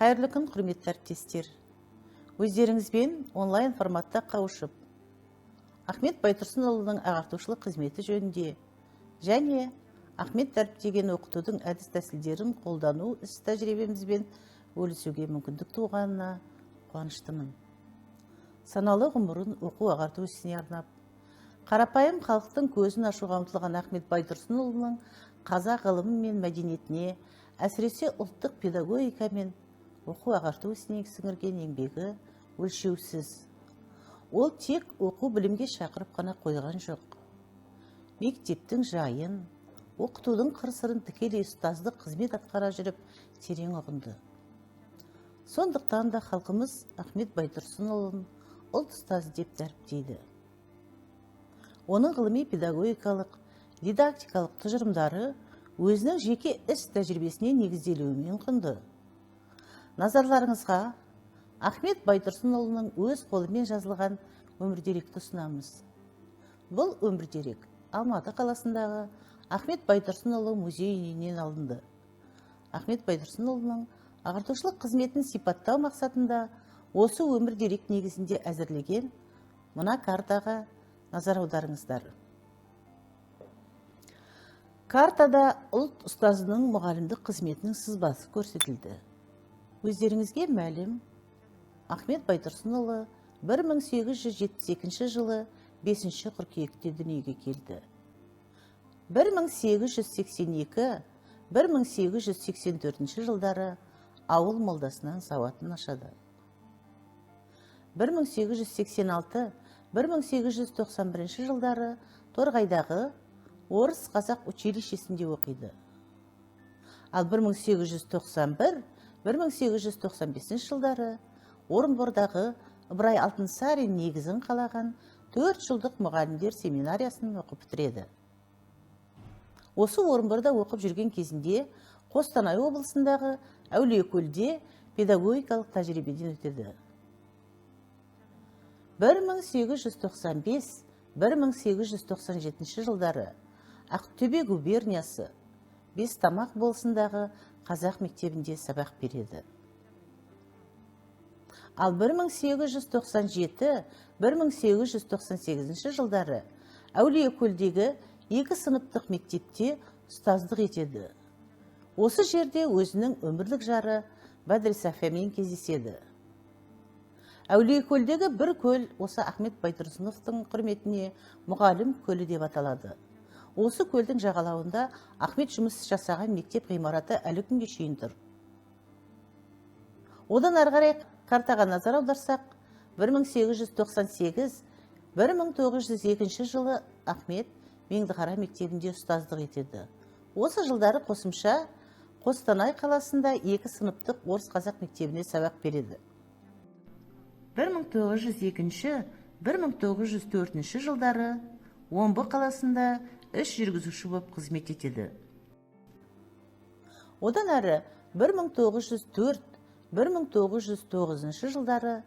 Қайырлы күн, құрметті әріптестер! Өздеріңізбен онлайн форматта қауышып, Ахмет Байтұрсынұлының ағартушылық қызметі жөнінде және Ахмет дәріптеген оқытудың әдіс тәсілдерін қолдану іс тәжірибемізбен бөлісуге мүмкіндік туғанына қуаныштымын. Саналы ғұмырын оқу ағарту ісіне арнап, қарапайым халықтың көзін ашуға ұмтылған Ахмет Байтұрсынұлының қазақ ғылымы мен мәдениетіне, әсіресе ұлттық педагогика мен оқу ағарту ісіне сіңірген еңбегі өлшеусіз. Ол тек оқу білімге шақырып қана қойған жоқ, мектептің жайын, оқытудың қыр сырын тікелей ұстаздық қызмет атқара жүріп терең ұғынды. Сондықтан да халқымыз Ахмет Байтұрсынұлын ұлт ұстазы деп дәріптейді. Оның ғылыми педагогикалық, дидактикалық тұжырымдары өзінің жеке іс тәжірибесіне негізделуімен құнды. Назарларыңызға Ахмет Байтұрсынұлының өз қолымен жазылған өмірдеректі ұсынамыз. Бұл өмірдерек Алматы қаласындағы Ахмет Байтұрсынұлы музей үйінен алынды. Ахмет Байтұрсынұлының ағартушылық қызметін сипаттау мақсатында осы өмірдерек негізінде әзірлеген мына картаға назар аударыңыздар. Картада ұлт ұстазының мұғалімдік қызметінің сызбасы көрсетілді. Өздеріңізге мәлім, Ахмет Байтұрсынұлы 1872 жылы 5 қыркүйекте дүниеге келді. 1882-1884 жылдары ауыл молдасынан сауатын ашады. 1886-1891 жылдары Торғайдағы орыс-қазақ училищесінде оқиды. Ал 1891-1895 жылдары Орынбордағы Ыбырай Алтынсарин негізін қалаған 4 жылдық мұғалімдер семинариясын оқып бітіреді. Осы Орынборда оқып жүрген кезінде Қостанай облысындағы Әулиекөлде педагогикалық тәжірибеден өтеді. 1895-1897 жылдары Ақтөбе губерниясы Бестамақ болысындағы қазақ мектебінде сабақ береді. Ал 1897-1898 жылдары Әулиекөлдегі екі сыныптық мектепте ұстаздық етеді. Осы жерде өзінің өмірлік жары Бәдірсафиямен кездеседі. Әулиекөлдегі бір көл осы Ахмет Байтұрсыновтың құрметіне Мұғалім көлі деп аталады. Осы көлдің жағалауында Ахмет жұмыс жасаған мектеп ғимараты әлі күнге шейін тұр. Одан ары қарай картаға назар аударсақ, 1898-1902 жылы Ахмет Меңдіқара мектебінде ұстаздық етеді. Осы жылдары қосымша Қостанай қаласында екі сыныптық орыс-қазақ мектебіне сабақ береді. 1902-1904 жылдары Омбы қаласында іш жүргізуші болып қызмет етеді. Одан әрі 1904-1909 жылдары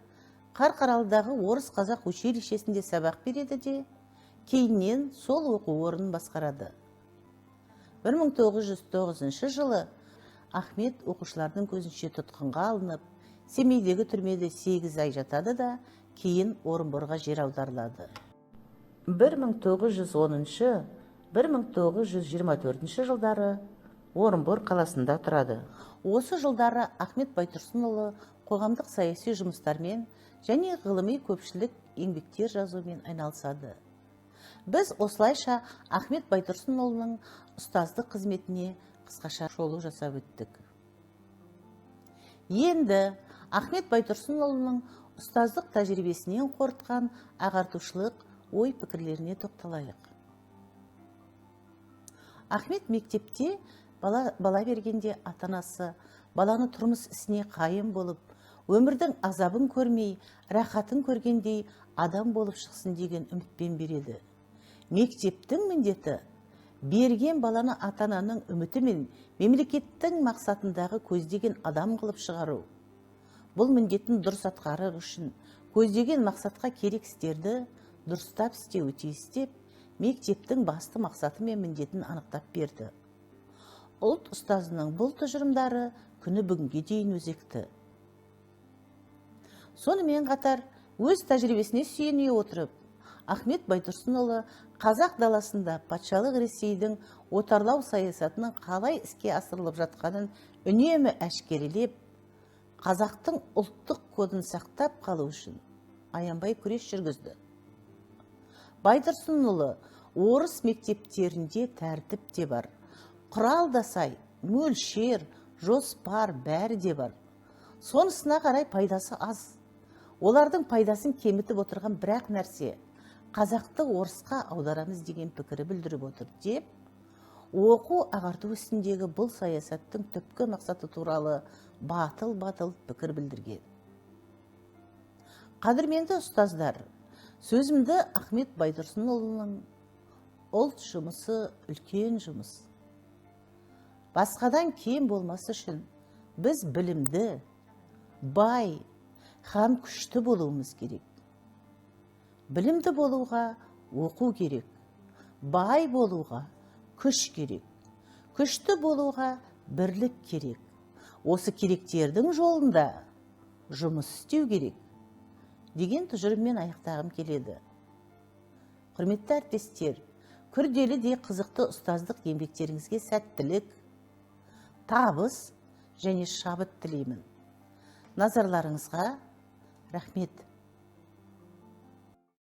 Қарқаралыдағы орыс-қазақ училищесінде сабақ береді де, кейіннен сол оқу орнын басқарады. 1909 жылы Ахмет оқушылардың көзінше тұтқынға алынып, Семейдегі түрмеде 8 ай жатады да, кейін Орынборға жер аударылады. 1910-1924 жылдары Орынбор қаласында тұрады. Осы жылдары Ахмет Байтұрсынұлы қоғамдық саяси жұмыстармен және ғылыми көпшілік еңбектер жазумен айналысады. Біз осылайша Ахмет Байтұрсынұлының ұстаздық қызметіне қысқаша шолу жасап өттік. Енді Ахмет Байтұрсынұлының ұстаздық тәжірибесінен қорытқан ағартушылық ой пікірлеріне тоқталайық. Ахмет мектепте бала бергенде ата-анасы баланы тұрмыс ісіне қайым болып, өмірдің азабын көрмей, рахатын көргендей адам болып шықсын деген үмітпен береді. Мектептің міндеті берген баланы ата-ананың үміті мен мемлекеттің мақсатындағы көздеген адам қылып шығару. Бұл міндетін дұрыс атқару үшін көздеген мақсатқа керек істерді дұрыстап істеуі тиіс деп, мектептің басты мақсаты мен міндетін анықтап берді. Ұлт ұстазының бұл тұжырымдары күні бүгінге дейін өзекті. Сонымен қатар өз тәжірибесіне сүйене отырып, Ахмет Байтұрсынұлы қазақ даласында патшалық Ресейдің отарлау саясатының қалай іске асырылып жатқанын үнемі әшкерелеп, қазақтың ұлттық кодын сақтап қалу үшін аянбай күрес жүргізді. Байтұрсынұлы орыс мектептерінде тәртіп те бар, құрал да сай, мөлшер, жоспар бәрі де бар. Сонысына қарай пайдасы аз. Олардың пайдасын кемітіп отырған бір-ақ нәрсе: қазақты орысқа аударамыз деген пікірі білдіріп отыр деп, оқу ағарту ісіндегі бұл саясаттың түпкі мақсаты туралы батыл-батыл пікір білдірген. Қадірменді ұстаздар, сөзімді Ахмет Байтұрсынұлының «Ұлт жұмысы үлкен жұмыс. Басқадан кем болмас үшін біз білімді, бай һәм күшті болуымыз керек. Білімді болуға оқу керек, бай болуға күш керек, күшті болуға бірлік керек. Осы керектердің жолында жұмыс істеу керек» деген тұжырыммен аяқтағым келеді. Құрметті әріптестер, күрделі де қызықты ұстаздық еңбектеріңізге сәттілік, табыс және шабыт тілеймін. Назарларыңызға рахмет.